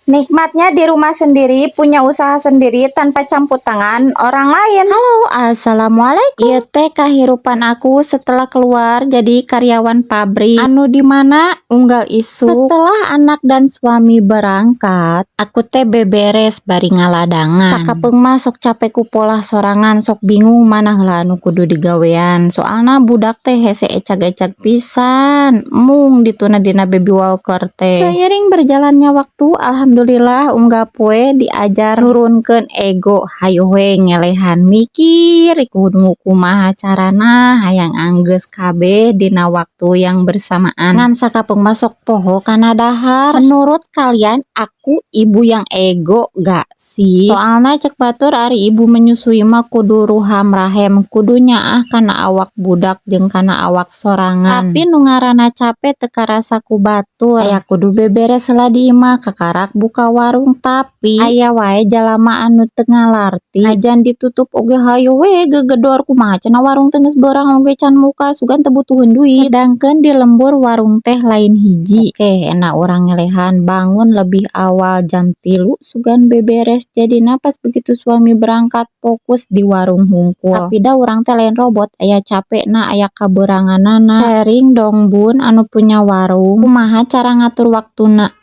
Nikmatnya di rumah sendiri, punya usaha sendiri tanpa campur tangan orang lain. Halo, assalamualaikum. Ieu teh kahirupan aku setelah keluar jadi karyawan pabrik. Anu dimana unggal isuk setelah anak dan suami berangkat, aku teh beberes bari ngaladangan. Sakapeung mah sok capek ku polah sorangan, sok bingung mana heula anu kudu digawean. Soalna budak teh hese ecag-ecag pisan. Mung dituna dina baby walker teh. Seiring berjalannya waktu, alhamdulillah unggal poe diajar nurunkeun ego, hayu we ngelehan, mikir kudu kumaha carana hayang anggeus kabeh dina waktu yang bersamaan. Ngan sakapeung mah sok poho kana dahar. Menurut kalian, aku ibu yang ego gak sih? Soalna cek batur, ari ibu menyusui mah kudu ruham rahem, kudu nyaah kana awak budak jeung kana awak sorangan. Tapi nu ngaranna capek teu karasa ku batur. Aya kudu beberes heula di imah, kakarak buka warung, tapi aya wae jalama anu teu ngalarti. Najan ditutup oge hayu we gegedor, kumaha cenah warung teh geus beurang oge can muka, sugan teu butuheun duit. Sedangkeun di lembur warung teh lain hiji. Oke, enak urang ngelehan bangun lebih awal jam 3 sugan beberes, jadina pas begitu suami berangkat fokus di warung hungkul. Tapi da urang teh lain robot, aya capekna, aya kabeuranganana. Sharing dong, Bun, anu punya warung, kumaha cara ngatur waktuna?